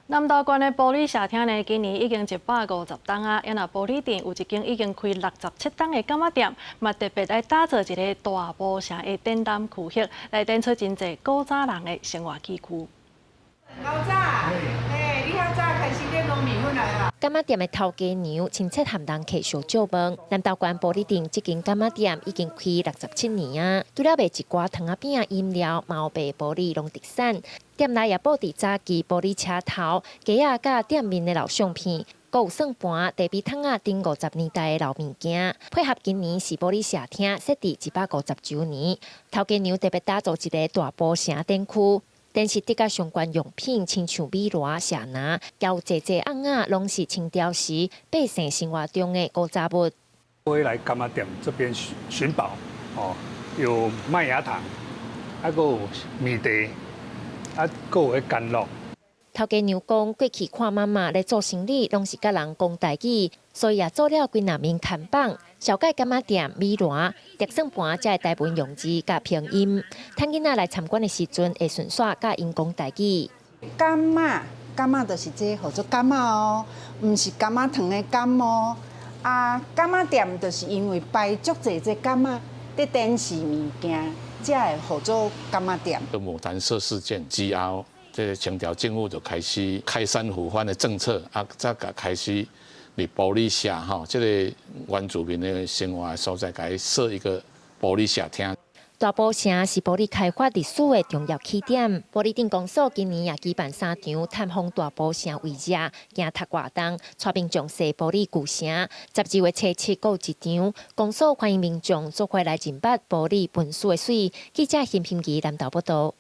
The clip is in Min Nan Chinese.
南投縣的埔里社廳呢，今年已經150冬啊，啊若埔里鎮有一間已經開67冬的柑仔店，嘛特別來打造一个大埔城的展覽區域，來展出真濟古早人的生活器具。老早，哎，你較早開始咧糯米粉來啊。柑仔店的頭家娘親切和人客相借問，南投縣埔里鎮這間柑仔店已經開67年啊，除了賣一寡糖仔餅、飲料，嘛有賣埔里農特產。店內也布置早期埔里車頭、街仔佮店面的老相片，閣有算盤、茶筆桶仔等50年代的老物件，配合今年是埔里社廳設置150週年，頭家娘特別打造一个大埔城展區。展示得佮相關用品，親像米籮、社籃，還有濟濟甕仔，攏是清朝時百姓生活中的古早物。會來柑仔店這邊尋寶，哦，有麥芽糖，啊，閣有麵茶，啊，閣有彼甘露。頭家娘講，過去看媽媽咧做生理，攏是佮人講台語，所以也做了幾若面看板，紹介柑仔店、米籮、竹算盤，遮的台文用字佮拼音。趁囡仔來參觀的時陣，會順紲佮𪜶講台語。柑仔，柑仔就是這號做柑仔哦，毋是柑仔糖的柑哦。啊，柑仔店就是因為擺足濟這柑仔，佇展示物件，才會號做柑仔店。牡丹社事件之後，這个清朝政府就開始開山撫番的政策，啊，才共開始佇埔里社吼，這个原住民的生活的所在，共伊設一個埔里社廳。大埔城是埔里開發歷史的重要起點。埔里鎮公所今年也舉辦三場探訪大埔城遺跡、行讀活動，帶民眾踅埔里舊城。12月初7閣有一場，公所歡迎民眾做伙來認捌埔里文史的媠。記者邢平儀南投報道。